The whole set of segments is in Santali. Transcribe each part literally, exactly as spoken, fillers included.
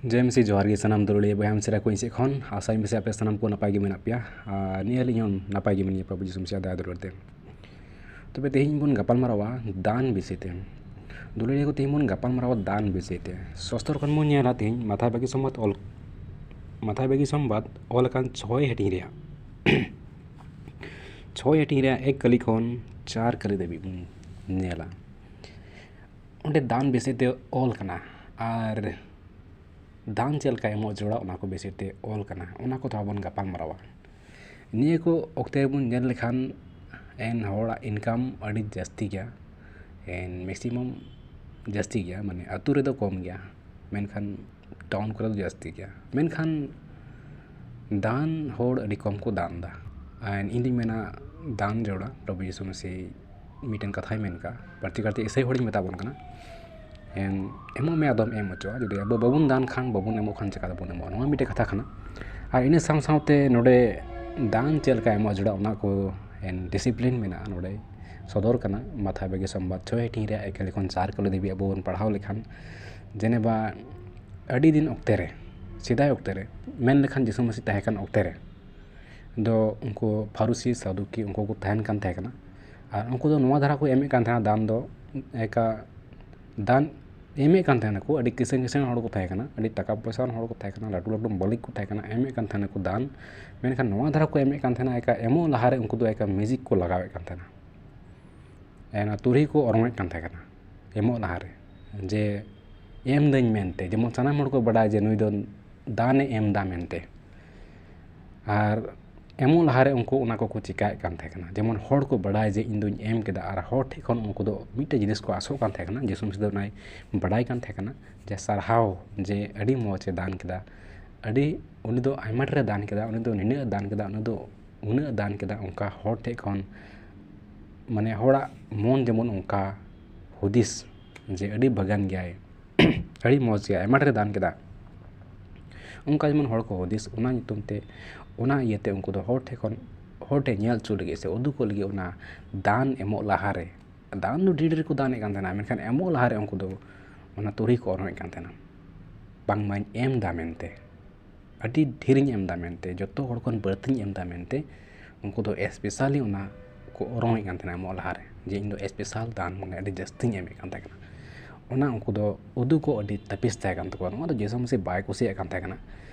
ᱡᱚᱭ ᱢᱟᱹᱥᱤ, ᱡᱚᱦᱟᱨ ᱜᱮ ᱥᱟᱱᱟᱢ ᱫᱩᱞᱟᱹᱲᱤᱭᱟᱹ ᱵᱚᱭᱦᱟ ᱢᱤᱥᱨᱟ ᱠᱚ ᱤᱧ ᱥᱮᱫ ᱠᱷᱚᱱ᱾ ᱟᱥᱟᱭᱟᱹᱧ ᱯᱟᱥᱮ ᱟᱯᱮ ᱥᱟᱱᱟᱢ ᱠᱚ ᱱᱟᱯᱟᱭ ᱜᱮ ᱢᱮᱱᱟᱜ ᱯᱮᱭᱟ, ᱟᱨ ᱱᱤᱭᱟᱹ ᱟᱹᱞᱤᱧ ᱦᱚᱸ ᱱᱟᱯᱟᱭ ᱜᱮ ᱢᱮᱱᱟᱜ ᱞᱤᱧᱟ ᱯᱨᱚᱵᱷᱩ ᱡᱤᱥᱩ ᱢᱟᱹᱥᱤᱭᱟᱜ ᱫᱟᱭᱟ ᱫᱩᱞᱟᱹᱲ ᱛᱮ᱾ ᱛᱚᱵᱮ ᱛᱮᱦᱮᱧ ᱵᱚᱱ ᱜᱟᱯᱟᱞ ᱢᱟᱨᱟᱣᱟ ᱫᱟᱱ ᱵᱤᱥᱚᱭ ᱛᱮ᱾ ᱫᱩᱞᱟᱹᱲᱤᱭᱟᱹ ᱠᱚ, ᱛᱮᱦᱮᱧ ᱵᱚᱱ ᱜᱟᱯᱟᱞ ᱢᱟᱨᱟᱣᱟ ᱫᱟᱱ ᱵᱤᱥᱚᱭ ᱛᱮ᱾ ᱥᱚᱥᱛᱚᱨ ᱠᱷᱚᱱ ᱵᱚᱱ ᱧᱮᱞᱟ ᱛᱮᱦᱮᱧ ᱢᱟᱛᱷᱟᱭ ᱵᱟᱹᱜᱤ ᱥᱚᱢᱵᱟᱫ ᱚᱞ, ᱢᱟᱛᱷᱟᱭ ᱵᱟᱹᱜᱤ ᱥᱚᱢᱵᱟᱫ ᱚᱞ ᱟᱠᱟᱱ ᱪᱷᱚᱭ ᱦᱟᱹᱴᱤᱧ ᱨᱮᱭᱟᱜ ᱪᱷᱚᱭ ᱦᱟᱹᱴᱤᱧ ᱨᱮᱭᱟᱜ ᱮᱠ ᱠᱟᱹᱞᱤ ᱠᱷᱚᱱ ᱪᱟᱨ ᱠᱟᱹᱞᱤ ᱫᱷᱟᱹᱵᱤᱡ ᱵᱚᱱ ᱧᱮᱞᱟ᱾ ᱚᱸᱰᱮ ᱫᱟᱱ ᱵᱤᱥᱚᱭ ᱛᱮ ᱚᱞ ᱠᱟᱱᱟ, ᱟᱨ ᱫᱟᱱ ᱪᱮᱫ ᱞᱮᱠᱟ ᱮᱢᱚᱜ ᱡᱟᱹᱨᱩᱲᱟ, ᱚᱱᱟ ᱠᱚ ᱵᱤᱥᱚᱭ ᱛᱮ ᱚᱞ ᱠᱟᱱᱟ᱾ ᱚᱱᱟ ᱠᱚ ᱛᱷᱚᱲᱟ ᱵᱚᱱ ᱜᱟᱯᱟᱞ ᱢᱟᱨᱟᱣᱟ᱾ ᱱᱤᱭᱟᱹ ᱠᱚ ᱚᱠᱛᱮ ᱨᱮᱵᱚᱱ ᱧᱮᱞ ᱞᱮᱠᱷᱟᱱ, ᱮᱱ ᱦᱚᱲᱟᱜ income ᱟᱹᱰᱤ ᱡᱟᱹᱥᱛᱤ ᱜᱮᱭᱟ, ᱮᱱ maximum ᱡᱟᱹᱥᱛᱤ ᱜᱮᱭᱟ, ᱢᱟᱱᱮ ᱟᱹᱛᱩ ᱨᱮᱫᱚ ᱠᱚᱢ ᱜᱮᱭᱟ, ᱢᱮᱱᱠᱷᱟᱱ town ᱠᱚᱨᱮ ᱫᱚ ᱡᱟᱹᱥᱛᱤ ᱜᱮᱭᱟ᱾ ᱢᱮᱱᱠᱷᱟᱱ ᱫᱟᱱ ᱦᱚᱲ ᱟᱹᱰᱤ ᱠᱚᱢ ᱠᱚ ᱫᱟᱱ ᱮᱫᱟ᱾ ᱟᱨ ᱤᱧ ᱫᱩᱧ ᱢᱮᱱᱟ, ᱫᱟᱱ ᱡᱟᱹᱨᱩᱲᱟ᱾ ᱯᱨᱚᱵᱷᱩ ᱡᱤᱥᱩ ᱢᱟᱹᱥᱤ ᱢᱤᱫᱴᱮᱱ ᱠᱟᱛᱷᱟᱭ ᱢᱮᱱ ᱠᱟᱜᱼᱟ, ᱯᱨᱚᱛᱤᱠᱟᱨᱛᱮ ᱤᱥᱟᱹᱭ ᱦᱚᱲᱤᱧ ᱢᱮᱛᱟ ᱵᱚᱱ ᱠᱟᱱᱟ, ᱮᱢ, ᱮᱢᱚᱜ ᱢᱮ ᱟᱫᱚᱢ ᱮᱢ ᱦᱚᱪᱚᱜᱼᱟ᱾ ᱡᱩᱫᱤ ᱟᱵᱚ ᱵᱟᱵᱚᱱ ᱫᱟᱱ ᱠᱷᱟᱱ, ᱵᱟᱵᱚᱱ ᱮᱢᱚᱜ ᱠᱷᱟᱱ, ᱪᱮᱠᱟ ᱛᱮᱵᱚᱱ ᱮᱢᱚᱜᱼᱟ? ᱱᱚᱣᱟ ᱢᱤᱫᱴᱮᱱ ᱠᱟᱛᱷᱟ ᱠᱟᱱᱟ᱾ ᱟᱨ ᱤᱱᱟᱹ ᱥᱟᱶ ᱥᱟᱶᱛᱮ ᱱᱚᱰᱮ ᱫᱟᱱ ᱪᱮᱫ ᱞᱮᱠᱟ ᱮᱢᱚᱜ ᱡᱟᱹᱨᱩᱲᱟ, ᱚᱱᱟ ᱠᱚ discipline ᱢᱮᱱᱟᱜᱼᱟ ᱱᱚᱰᱮ ᱥᱚᱫᱚᱨ ᱠᱟᱱᱟ᱾ ᱢᱟᱛᱷᱟᱭ ᱵᱟᱹᱜᱤ ᱥᱚᱢᱵᱟᱫ ᱪᱷᱚᱭ ᱦᱟᱹᱴᱤᱧ ᱨᱮᱭᱟᱜ ᱮᱠ ᱠᱟᱹᱞᱤ ᱠᱷᱚᱱ ᱪᱟᱨ ᱠᱟᱹᱞᱤ ᱫᱷᱟᱹᱵᱤᱡ ᱟᱵᱚ ᱵᱚᱱ ᱯᱟᱲᱦᱟᱣ ᱞᱮᱠᱷᱟᱱ, ᱡᱮᱱᱮᱵᱟ ᱟᱹᱰᱤ ᱫᱤᱱ ᱚᱠᱛᱮ ᱨᱮ, ᱥᱮᱫᱟᱭ ᱚᱠᱛᱮ ᱨᱮ, ᱢᱮᱱ ᱞᱮᱠᱷᱟᱱ ᱡᱤᱥᱩ ᱢᱟᱹᱥᱤ ᱛᱟᱦᱮᱸ ᱠᱟᱱ ᱚᱠᱛᱮ ᱨᱮ ᱫᱚ ᱩᱱᱠᱩ ᱯᱷᱟᱨᱩᱥᱤ, ᱥᱟᱫᱩᱠᱤ, ᱩᱱᱠᱩ ᱠᱚ ᱛᱟᱦᱮᱱ ᱠᱟᱱ ᱛᱟᱦᱮᱸ ᱠᱟᱱᱟ᱾ ᱟᱨ ᱩᱱᱠᱩ ᱫᱚ ᱱᱚᱣᱟ ᱫᱷᱟᱨᱟ ᱠᱚ ᱮᱢᱮᱫ ᱠᱟᱱ ᱛᱟᱦᱮᱱᱟ ᱫᱟᱱ ᱫᱚ, ᱮᱠᱟ ᱫᱟᱱ ᱮᱢᱮᱫ ᱠᱟᱱ ᱛᱟᱦᱮᱱᱟᱠᱚ᱾ ᱟᱹᱰᱤ ᱠᱤᱥᱟᱹᱬ ᱠᱤᱥᱟᱹᱬ ᱦᱚᱲ ᱠᱚ ᱛᱟᱦᱮᱸ ᱠᱟᱱᱟ, ᱟᱹᱰᱤ ᱴᱟᱠᱟ ᱯᱚᱭᱥᱟ ᱦᱚᱲ ᱠᱚ ᱛᱟᱦᱮᱸ ᱠᱟᱱᱟ, ᱞᱟᱹᱴᱩ ᱞᱟᱹᱴᱩ ᱢᱟᱹᱞᱤᱠ ᱠᱚ ᱛᱟᱦᱮᱸ ᱠᱟᱱᱟ, ᱮᱢᱮᱫ ᱠᱟᱱ ᱛᱟᱦᱮᱱᱟᱠᱚ ᱫᱟᱱ᱾ ᱢᱮᱱᱠᱷᱟᱱ ᱱᱚᱣᱟ ᱫᱷᱟᱨᱟ ᱠᱚ ᱮᱢᱮᱫ ᱠᱟᱱ ᱛᱟᱦᱮᱱᱟ, ᱮᱠᱟ ᱮᱢᱚᱜ ᱞᱟᱦᱟᱨᱮ ᱩᱱᱠᱩ ᱫᱚ ᱮᱠᱟ magic ᱠᱚ ᱞᱟᱜᱟᱣᱮᱫ ᱠᱟᱱ ᱛᱟᱦᱮᱱᱟ᱾ ᱚᱱᱟ ᱛᱩᱨᱦᱤ ᱠᱚ ᱚᱨᱚᱝᱮᱫ ᱠᱟᱱ ᱛᱟᱦᱮᱸ ᱠᱟᱱᱟ ᱮᱢᱚᱜ ᱞᱟᱦᱟᱨᱮ, ᱡᱮ ᱮᱢ ᱫᱟᱹᱧ ᱢᱮᱱᱛᱮ᱾ ᱡᱮᱢᱚᱱ ᱥᱟᱱᱟᱢ ᱦᱚᱲ ᱠᱚ ᱵᱟᱰᱟᱭᱟ ᱡᱮ ᱱᱩᱭ ᱫᱚ ᱫᱟᱱᱮ ᱮᱢ ᱫᱟ ᱢᱮᱱᱛᱮ᱾ ᱟᱨ ᱮᱢᱚᱜ ᱞᱟᱦᱟᱨᱮ ᱩᱱᱠᱩ ᱚᱱᱟ ᱠᱚᱠᱚ ᱪᱤᱠᱟᱹᱭᱮᱫ ᱠᱟᱱ ᱛᱟᱦᱮᱸ ᱠᱟᱱᱟ᱾ ᱡᱮᱢᱚᱱ ᱦᱚᱲ ᱠᱚ ᱵᱟᱰᱟᱭ ᱡᱮ ᱤᱧ ᱫᱚᱧ ᱮᱢ ᱠᱮᱫᱟ, ᱟᱨ ᱦᱚᱲ ᱴᱷᱮᱱ ᱠᱷᱚᱱ ᱩᱱᱠᱩ ᱫᱚ ᱢᱤᱫᱴᱮᱡ ᱡᱤᱱᱤᱥ ᱠᱚ ᱟᱥᱚᱜ ᱠᱟᱱ ᱛᱟᱦᱮᱸ ᱠᱟᱱᱟ᱾ ᱡᱤᱥᱩ ᱢᱟᱹᱥᱤ ᱫᱚ ᱚᱱᱟᱭ ᱵᱟᱰᱟᱭ ᱠᱟᱱ ᱛᱟᱦᱮᱸ ᱠᱟᱱᱟ ᱡᱮ ᱥᱟᱨᱦᱟᱣ, ᱡᱮ ᱟᱹᱰᱤ ᱢᱚᱡᱽ ᱮ ᱫᱟᱱ ᱠᱮᱫᱟ, ᱟᱹᱰᱤ, ᱩᱱᱤ ᱫᱚ ᱟᱭᱢᱟ ᱰᱷᱮᱨᱮ ᱫᱟᱱ ᱠᱮᱫᱟ, ᱩᱱᱤ ᱫᱚ ᱱᱤᱱᱟᱹᱜ ᱮ ᱫᱟᱱ ᱠᱮᱫᱟ, ᱩᱱᱤ ᱫᱚ ᱩᱱᱟᱹᱜ ᱮ ᱫᱟᱱ ᱠᱮᱫᱟ, ᱚᱱᱠᱟ ᱦᱚᱲ ᱴᱷᱮᱱ ᱠᱷᱚᱱ, ᱢᱟᱱᱮ ᱦᱚᱲᱟᱜ ᱢᱚᱱ ᱡᱮᱢᱚᱱ ᱚᱱᱠᱟ ᱦᱩᱫᱤᱥ ᱡᱮ ᱟᱹᱰᱤ ᱵᱷᱟᱹᱜᱟᱱ ᱜᱮᱭᱟᱭ, ᱟᱹᱰᱤ ᱢᱚᱡᱽ ᱜᱮᱭᱟᱭ, ᱟᱭᱢᱟ ᱰᱷᱮᱨᱮ ᱫᱟᱱ ᱠᱮᱫᱟ, ᱚᱱᱠᱟ ᱡᱮᱢᱚᱱ ᱦᱚᱲ ᱠᱚ ᱦᱩᱫᱤᱥ, ᱚᱱᱟ ᱧᱩᱛᱩᱢ ᱛᱮ, ᱚᱱᱟ ᱤᱭᱟᱹᱛᱮ ᱩᱱᱠᱩ ᱫᱚ ᱦᱚᱲ ᱴᱷᱮᱱ ᱠᱷᱚᱱ, ᱦᱚᱲ ᱴᱷᱮᱱ ᱧᱮᱞ ᱦᱚᱪᱚ ᱞᱟᱹᱜᱤᱫ ᱥᱮ ᱩᱫᱩᱜᱚᱜ ᱞᱟᱹᱜᱤᱫ, ᱚᱱᱟ ᱫᱟᱱ ᱮᱢᱚᱜ ᱞᱟᱦᱟᱨᱮ, ᱫᱟᱱ ᱫᱚ ᱰᱷᱮᱨ ᱰᱷᱮᱨ ᱠᱚ ᱫᱟᱱᱮᱫ ᱠᱟᱱ ᱛᱟᱦᱮᱱᱟ, ᱢᱮᱱᱠᱷᱟᱱ ᱮᱢᱚᱜ ᱞᱟᱦᱟᱨᱮ ᱩᱱᱠᱩ ᱫᱚ ᱚᱱᱟ ᱛᱩᱨᱦᱤ ᱠᱚ ᱚᱨᱚᱝᱮᱫ ᱠᱟᱱ ᱛᱟᱦᱮᱱᱟ᱾ ᱵᱟᱝᱢᱟᱧ ᱮᱢ ᱮᱫᱟ ᱢᱮᱱᱛᱮ, ᱟᱹᱰᱤ ᱰᱷᱮᱨᱤᱧ ᱮᱢ ᱮᱫᱟ ᱢᱮᱱᱛᱮ, ᱡᱚᱛᱚ ᱦᱚᱲ ᱠᱷᱚᱱ ᱵᱟᱹᱲᱛᱤᱧ ᱮᱢ ᱮᱫᱟ ᱢᱮᱱᱛᱮ, ᱩᱱᱠᱩ ᱫᱚ ᱮᱥᱯᱮᱥᱟᱞᱤ ᱚᱱᱟ ᱠᱚ ᱚᱨᱚᱝ ᱮᱫ ᱠᱟᱱ ᱛᱟᱦᱮᱱᱟ ᱮᱢᱚᱜ ᱞᱟᱦᱟᱨᱮ, ᱡᱮ ᱤᱧ ᱫᱚ ᱮᱥᱯᱮᱥᱟᱞ ᱫᱟᱱ, ᱢᱟᱱᱮ ᱟᱹᱰᱤ ᱡᱟᱹᱥᱛᱤᱧ ᱮᱢᱮᱫ ᱠᱟᱱ ᱛᱟᱦᱮᱸ ᱠᱟᱱᱟ᱾ ᱚᱱᱟ ᱩᱱᱠᱩ ᱫᱚ ᱩᱫᱩᱜᱚᱜ ᱟᱹᱰᱤ ᱛᱟᱹᱯᱤᱥ ᱛᱟᱦᱮᱸ ᱠᱟᱱ ᱛᱟᱠᱚᱣᱟ᱾ ᱱᱚᱣᱟ ᱫᱚ ᱡᱤᱥᱩ ᱢᱟᱹᱥᱤ ᱵᱟᱭ ᱠᱩᱥᱤᱭᱟᱜ ᱠᱟᱱ ᱛᱟᱦᱮᱸ ᱠᱟᱱᱟ,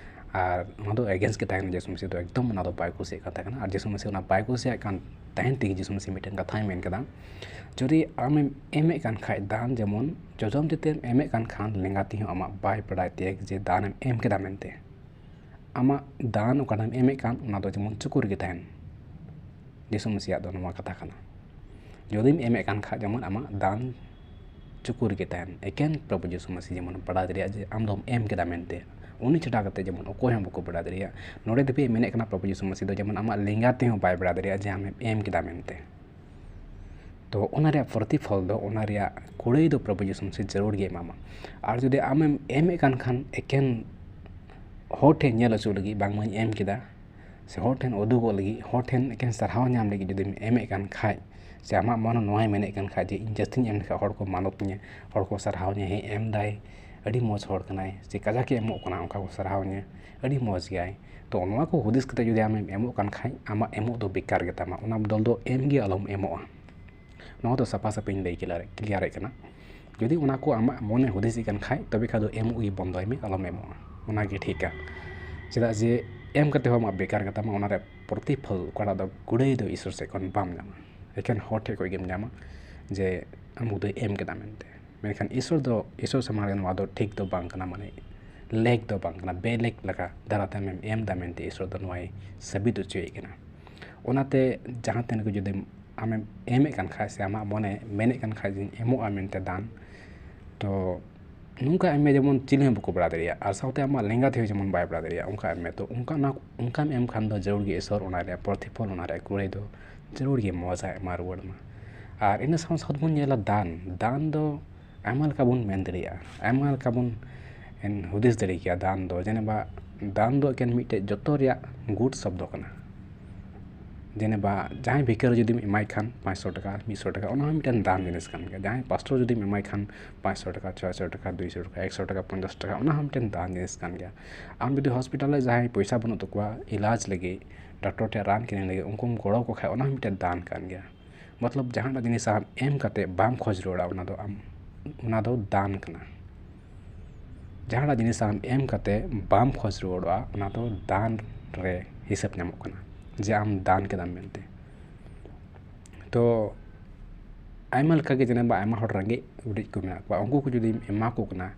ᱟᱨ ᱱᱚᱣᱟ ᱫᱚ ᱮᱜᱮᱱᱥᱴ ᱜᱮ ᱛᱟᱦᱮᱸ ᱠᱟᱱᱟ᱾ ᱡᱤᱥᱩ ᱢᱟᱹᱥᱤ ᱫᱚ ᱮᱠᱫᱚᱢ ᱚᱱᱟ ᱫᱚ ᱵᱟᱭ ᱠᱩᱥᱤᱭᱟᱜ ᱠᱟᱱ ᱛᱟᱦᱮᱸ ᱠᱟᱱᱟ᱾ ᱟᱨ ᱡᱤᱥᱩ ᱢᱟᱹᱥᱤ ᱚᱱᱟ ᱵᱟᱭ ᱠᱩᱥᱤᱭᱟᱜ ᱠᱟᱱ ᱛᱟᱦᱮᱱ ᱛᱮᱜᱮ ᱡᱤᱥᱩ ᱢᱟᱹᱥᱤ ᱢᱤᱫᱴᱮᱱ ᱠᱟᱛᱷᱟᱭ ᱢᱮᱱ ᱠᱮᱫᱟ, ᱡᱩᱫᱤ ᱟᱢᱮᱢ ᱮᱢᱮᱫ ᱠᱟᱱ ᱠᱷᱟᱡ ᱫᱟᱱ, ᱡᱮᱢᱚᱱ ᱡᱚᱡᱚᱢ ᱛᱤᱛᱮᱢ ᱮᱢᱮᱫ ᱠᱟᱱ ᱠᱷᱟᱱ ᱞᱮᱸᱜᱟ ᱛᱤ ᱦᱚᱸ ᱟᱢᱟᱜ ᱵᱟᱭ ᱵᱟᱲᱟᱭ ᱛᱮ ᱡᱮ ᱫᱟᱱᱮᱢ ᱮᱢ ᱠᱮᱫᱟ ᱢᱮᱱᱛᱮ᱾ ᱟᱢᱟᱜ ᱫᱟᱱ ᱚᱠᱟᱴᱟᱜ ᱮᱢ ᱮᱢᱮᱫ ᱠᱟᱱ, ᱚᱱᱟ ᱫᱚ ᱡᱮᱢᱚᱱ ᱪᱩᱠᱩᱨ ᱜᱮ ᱛᱟᱦᱮᱱ᱾ ᱡᱤᱥᱩ ᱢᱟᱹᱥᱤᱭᱟᱜ ᱫᱚ ᱱᱚᱣᱟ ᱠᱟᱛᱷᱟ ᱠᱟᱱᱟ, ᱡᱩᱫᱤᱢ ᱮᱢᱮᱫ ᱠᱟᱱ ᱠᱷᱟᱡ, ᱡᱮᱢᱚᱱ ᱟᱢᱟᱜ ᱫᱟᱱ ᱪᱩᱠᱩᱨ ᱜᱮ ᱛᱟᱦᱮᱱ᱾ ᱮᱠᱮᱱ ᱯᱨᱚᱵᱷᱩ ᱡᱤᱥᱩ ᱢᱟᱹᱥᱤ ᱡᱮᱢᱚᱱ ᱵᱟᱲᱟᱭ ᱫᱟᱲᱮᱭᱟᱜᱼᱟ ᱡᱮ ᱟᱢ ᱫᱚᱢ ᱮᱢ ᱠᱮᱫᱟ ᱢᱮᱱᱛᱮ, ᱩᱱᱤ ᱪᱷᱟᱰᱟ ᱠᱟᱛᱮ ᱡᱮᱢᱚᱱ ᱚᱠᱚᱭ ᱦᱚᱸ ᱵᱟᱠᱚ ᱵᱟᱲᱟᱭ ᱫᱟᱲᱮᱭᱟᱜᱼᱟ᱾ ᱱᱚᱰᱮ ᱫᱷᱟᱹᱵᱤᱡ ᱢᱮᱱᱮᱫ ᱠᱟᱱᱟ ᱯᱨᱚᱵᱷᱩ ᱡᱤᱥᱩ ᱢᱟᱹᱥᱤ ᱫᱚ ᱡᱮᱢᱚᱱ ᱟᱢᱟᱜ ᱞᱮᱸᱜᱟ ᱛᱮᱦᱚᱸ ᱵᱟᱭ ᱵᱟᱲᱟᱭ ᱫᱟᱲᱮᱭᱟᱜᱼᱟ ᱡᱮ ᱟᱢᱮᱢ ᱮᱢ ᱠᱮᱫᱟ ᱢᱮᱱᱛᱮ᱾ ᱛᱚ ᱚᱱᱟ ᱨᱮᱭᱟᱜ ᱯᱨᱚᱛᱤᱯᱷᱚᱞ ᱫᱚ, ᱚᱱᱟ ᱨᱮᱭᱟᱜ ᱠᱩᱲᱟᱹᱭ ᱫᱚ ᱯᱨᱚᱵᱷᱩ ᱡᱤᱥᱩ ᱢᱟᱹᱥᱤ ᱡᱟᱹᱨᱩᱲ ᱜᱮ ᱮᱢᱟᱢᱟ᱾ ᱟᱨ ᱡᱩᱫᱤ ᱟᱢᱮᱢ ᱮᱢᱮᱫ ᱠᱟᱱ ᱠᱷᱟᱱ ᱮᱠᱮᱱ ᱦᱚᱲ ᱴᱷᱮᱱ ᱧᱮᱞ ᱦᱚᱪᱚ ᱞᱟᱹᱜᱤᱫ ᱵᱟᱝᱢᱟᱧ ᱮᱢ ᱠᱮᱫᱟ, ᱥᱮ ᱦᱚᱲ ᱴᱷᱮᱱ ᱩᱫᱩᱜᱚᱜ ᱞᱟᱹᱜᱤᱫ, ᱦᱚᱲ ᱴᱷᱮᱱ ᱮᱠᱮᱱ ᱥᱟᱨᱦᱟᱣ ᱧᱟᱢ ᱞᱟᱹᱜᱤᱫ ᱡᱩᱫᱤᱢ ᱮᱢᱮᱫ ᱠᱟᱱ ᱠᱷᱟᱡ, ᱥᱮ ᱟᱢᱟᱜ ᱢᱚᱱ ᱱᱚᱣᱟᱭ ᱢᱮᱱᱮᱫ ᱠᱟᱱ ᱠᱷᱟᱡ ᱡᱮ ᱤᱧ ᱡᱟᱹᱥᱛᱤᱧ ᱮᱢ ᱞᱮᱠᱷᱟᱡ ᱦᱚᱲ ᱠᱚ ᱢᱟᱱᱚᱛ ᱤᱧᱟᱹ, ᱦᱚᱲ ᱠᱚ ᱥᱟᱨᱦᱟᱣ ᱤᱧᱟᱹ, ᱦᱮᱸ ᱮᱢ ᱫᱟᱭ, ᱟᱹᱰᱤ ᱢᱚᱡᱽ ᱦᱚᱲ ᱠᱟᱱᱟᱭ, ᱥᱮ ᱠᱟᱡᱟᱠ ᱮ ᱮᱢᱚᱜ ᱠᱟᱱᱟ, ᱚᱱᱠᱟ ᱠᱚ ᱥᱟᱨᱦᱟᱣ ᱤᱧᱟᱹ, ᱟᱹᱰᱤ ᱢᱚᱡᱽ ᱜᱮᱭᱟᱭ᱾ ᱛᱚ ᱱᱚᱣᱟ ᱠᱚ ᱦᱩᱫᱤᱥ ᱠᱟᱛᱮ ᱡᱩᱫᱤ ᱟᱢᱮᱢ ᱮᱢᱚᱜ ᱠᱟᱱ ᱠᱷᱟᱡ, ᱟᱢᱟᱜ ᱮᱢᱚᱜ ᱫᱚ ᱵᱮᱠᱟᱨ ᱜᱮᱛᱟᱢᱟ, ᱚᱱᱟ ᱵᱚᱫᱚᱞ ᱫᱚ ᱮᱢ ᱜᱮ ᱟᱞᱚᱢ ᱮᱢᱚᱜᱼᱟ᱾ ᱱᱚᱣᱟ ᱫᱚ ᱥᱟᱯᱷᱟ ᱥᱟᱹᱯᱷᱤᱧ ᱞᱟᱹᱭ ᱠᱞᱤᱭᱟᱨᱮᱫ ᱠᱟᱱᱟ᱾ ᱡᱩᱫᱤ ᱚᱱᱟ ᱠᱚ ᱟᱢᱟᱜ ᱢᱚᱱᱮ ᱦᱩᱫᱤᱥᱮᱫ ᱠᱟᱱ ᱠᱷᱟᱡ, ᱛᱚᱵᱮ ᱠᱷᱟᱡ ᱫᱚ ᱮᱢᱚᱜ ᱜᱮ ᱵᱚᱱᱫᱚᱭ ᱢᱮ, ᱟᱞᱚᱢ ᱮᱢᱚᱜᱼᱟ, ᱚᱱᱟᱜᱮ ᱴᱷᱤᱠᱟ᱾ ᱪᱮᱫᱟᱜ ᱡᱮ ᱮᱢ ᱠᱟᱛᱮ ᱦᱚᱸ ᱟᱢᱟᱜ ᱵᱮᱠᱟᱨ ᱜᱮᱛᱟᱢᱟ, ᱚᱱᱟ ᱨᱮᱭᱟᱜ ᱯᱨᱚᱛᱤᱯᱷᱚᱞ ᱚᱠᱟᱴᱟᱜ ᱫᱚ ᱠᱩᱲᱟᱹᱭ ᱫᱚ ᱤᱥᱚᱨ ᱥᱮᱫ ᱠᱷᱚᱱ ᱵᱟᱢ ᱧᱟᱢᱟ, ᱮᱠᱷᱮᱱ ᱦᱚᱲ ᱴᱷᱮᱡ ᱠᱷᱚᱡ ᱜᱮᱢ ᱧᱟᱢᱟ ᱡᱮ ᱟᱢ ᱫᱚᱭ ᱮᱢ ᱠᱮᱫᱟ ᱢᱮᱱᱛᱮ᱾ ᱢᱮᱱᱠᱷᱟᱱ ᱤᱥᱚᱨ ᱫᱚ, ᱤᱥᱚᱨ ᱥᱟᱢᱟᱝ ᱨᱮ ᱱᱚᱣᱟ ᱫᱚ ᱴᱷᱤᱠ ᱫᱚ ᱵᱟᱝ ᱠᱟᱱᱟ, ᱢᱟᱱᱮ ᱞᱮᱠ ᱫᱚ ᱵᱟᱝ ᱠᱟᱱᱟ, ᱵᱮᱞᱮᱠ ᱞᱮᱠᱟ ᱫᱟᱨᱟᱭ ᱛᱮ ᱟᱢᱮᱢ ᱮᱢ ᱮᱫᱟ ᱢᱮᱱᱛᱮ ᱤᱥᱚᱨ ᱫᱚ ᱱᱚᱣᱟᱭ ᱥᱟᱹᱵᱤᱛ ᱦᱚᱪᱚᱭᱮᱫ ᱠᱟᱱᱟ᱾ ᱚᱱᱟᱛᱮ ᱡᱟᱦᱟᱸ ᱛᱤᱱ ᱨᱮᱜᱮ ᱡᱩᱫᱤ ᱟᱢᱮᱢ ᱮᱢᱮᱫ ᱠᱟᱱ ᱠᱷᱟᱡ, ᱥᱮ ᱟᱢᱟᱜ ᱢᱚᱱᱮ ᱢᱮᱱᱮᱫ ᱠᱟᱱ ᱠᱷᱟᱡ ᱡᱮᱧ ᱮᱢᱚᱜᱼᱟ ᱢᱮᱱᱛᱮ ᱫᱟᱱ, ᱛᱚ ᱱᱚᱝᱠᱟ ᱮᱢ ᱢᱮ ᱡᱮᱢᱚᱱ ᱪᱤᱞᱤ ᱦᱚᱸ ᱵᱟᱠᱚ ᱵᱟᱲᱟᱭ ᱫᱟᱲᱮᱭᱟᱜᱼᱟ, ᱟᱨ ᱥᱟᱶᱛᱮ ᱟᱢᱟᱜ ᱞᱮᱸᱜᱟ ᱛᱮᱦᱚᱸ ᱡᱮᱢᱚᱱ ᱵᱟᱭ ᱵᱟᱲᱟᱭ ᱫᱟᱲᱮᱭᱟᱜᱼᱟ, ᱚᱱᱠᱟ ᱮᱢ ᱢᱮ᱾ ᱛᱚ ᱚᱱᱠᱟ ᱚᱱᱟ, ᱚᱱᱠᱟᱢ ᱮᱢ ᱠᱷᱟᱱ ᱫᱚ ᱡᱟᱹᱨᱩᱲ ᱜᱮ ᱤᱥᱚᱨ ᱚᱱᱟ ᱨᱮᱭᱟᱜ ᱯᱨᱚᱛᱤᱯᱷᱚᱞ, ᱚᱱᱟ ᱨᱮᱭᱟᱜ ᱠᱩᱲᱟᱹᱭ ᱫᱚ ᱡᱟᱹᱨᱩᱲ ᱜᱮ ᱢᱚᱡᱽ ᱟᱭ ᱮᱢᱟ ᱨᱩᱣᱟᱹᱲ ᱢᱟ᱾ ᱟᱨ ᱤᱱᱟᱹ ᱥᱟᱶ ᱥᱟᱶ ᱛᱮᱵᱚᱱ ᱧᱮᱞᱟ ᱫᱟᱱ᱾ ᱫᱟᱱ ᱫᱚ ᱟᱭᱢᱟ ᱞᱮᱠᱟ ᱵᱚᱱ ᱢᱮᱱ ᱫᱟᱲᱮᱭᱟᱜᱼᱟ, ᱟᱭᱢᱟ ᱞᱮᱠᱟ ᱵᱚᱱ ᱦᱩᱫᱤᱥ ᱫᱟᱲᱮ ᱠᱮᱭᱟ᱾ ᱫᱟᱱ ᱫᱚ ᱡᱮᱱᱮᱵᱟ, ᱫᱟᱱ ᱫᱚ ᱮᱠᱮᱱ ᱢᱤᱫᱴᱮᱡ ᱡᱚᱛᱚ ᱨᱮᱭᱟᱜ ᱜᱩᱴ ᱥᱚᱵᱫᱚ ᱠᱟᱱᱟ᱾ ᱡᱮᱱᱮᱵᱟ ᱡᱟᱦᱟᱸᱭ ᱵᱷᱤᱠᱟᱹᱨᱤ ᱡᱩᱫᱤᱢ ᱮᱢᱟᱭ ᱠᱷᱟᱱ ᱯᱟᱸᱪᱥᱚ ᱴᱟᱠᱟ, ᱢᱤᱫᱥᱚ ᱴᱟᱠᱟ, ᱚᱱᱟ ᱦᱚᱸ ᱢᱤᱫᱴᱮᱱ ᱫᱟᱱ ᱡᱤᱱᱤᱥ ᱠᱟᱱ ᱜᱮᱭᱟ᱾ ᱡᱟᱦᱟᱸᱭ ᱯᱟᱥᱴᱚᱨ ᱡᱩᱫᱤᱢ ᱮᱢᱟᱭ ᱠᱷᱟᱱ ᱯᱟᱸᱪᱥᱚ ᱴᱟᱠᱟ, ᱪᱷᱚᱭᱥᱚ ᱴᱟᱠᱟ, ᱫᱩᱭᱥᱚ ᱴᱟᱠᱟ, ᱮᱠᱥᱚ ᱴᱟᱠᱟ, ᱯᱚᱧᱪᱟᱥ ᱴᱟᱠᱟ, ᱚᱱᱟ ᱦᱚᱸ ᱢᱤᱫᱴᱮᱱ ᱫᱟᱱ ᱡᱤᱱᱤᱥ ᱠᱟᱱ ᱜᱮᱭᱟ᱾ ᱟᱢ ᱡᱩᱫᱤ ᱦᱚᱥᱯᱤᱴᱟᱞ ᱨᱮ ᱡᱟᱦᱟᱸᱭ ᱯᱚᱭᱥᱟ ᱵᱟᱹᱱᱩᱜ ᱛᱟᱠᱚᱣᱟ ᱮᱞᱟᱡᱽ ᱞᱟᱹᱜᱤᱫ, ᱰᱟᱠᱛᱚᱨ ᱴᱷᱮᱱ ᱨᱟᱱ ᱠᱤᱨᱤᱧ ᱞᱟᱹᱜᱤᱫ, ᱩᱱᱠᱩᱢ ᱜᱚᱲᱚ ᱟᱠᱚ ᱠᱷᱟᱡ, ᱚᱱᱟ ᱦᱚᱸ ᱢᱤᱫᱴᱮᱱ ᱫᱟᱱ ᱠᱟᱱ ᱜᱮᱭᱟ᱾ ᱢᱚᱛᱞᱚᱵ ᱡᱟᱦᱟᱱᱟᱜ ᱡᱤᱱᱤᱥ ᱟᱢ ᱮᱢ ᱠᱟᱛᱮ ᱵᱟᱢ ᱠᱷᱚᱡᱽ ᱨᱩᱣᱟᱹᱲᱟ, ᱚᱱᱟ ᱫᱚ ᱟᱢ, ᱚᱱᱟ ᱫᱚ ᱫᱟᱱ ᱠᱟᱱᱟ᱾ ᱡᱟᱦᱟᱱᱟᱜ ᱡᱤᱱᱤᱥ ᱟᱢ ᱮᱢ ᱠᱟᱛᱮ ᱵᱟᱢ ᱠᱷᱚᱡᱽ ᱨᱩᱣᱟᱹᱲᱚᱜᱼᱟ, ᱚᱱᱟ ᱫᱚ ᱫᱟᱱ ᱨᱮ ᱦᱤᱥᱟᱹᱵ ᱧᱟᱢᱚᱜ ᱠᱟᱱᱟ, ᱡᱮ ᱟᱢ ᱫᱟᱱ ᱠᱮᱫᱟᱢ ᱢᱮᱱᱛᱮ᱾ ᱛᱚ ᱟᱭᱢᱟ ᱞᱮᱠᱟᱜᱮ ᱡᱮᱱᱮᱵᱟ ᱟᱭᱢᱟ ᱦᱚᱲ ᱨᱮᱸᱜᱮᱡ ᱚᱨᱮᱡ ᱠᱚ ᱢᱮᱱᱟᱜ ᱠᱚᱣᱟ, ᱩᱱᱠᱩ ᱠᱚ ᱡᱩᱫᱤᱢ ᱮᱢᱟ ᱠᱚ ᱠᱟᱱᱟ,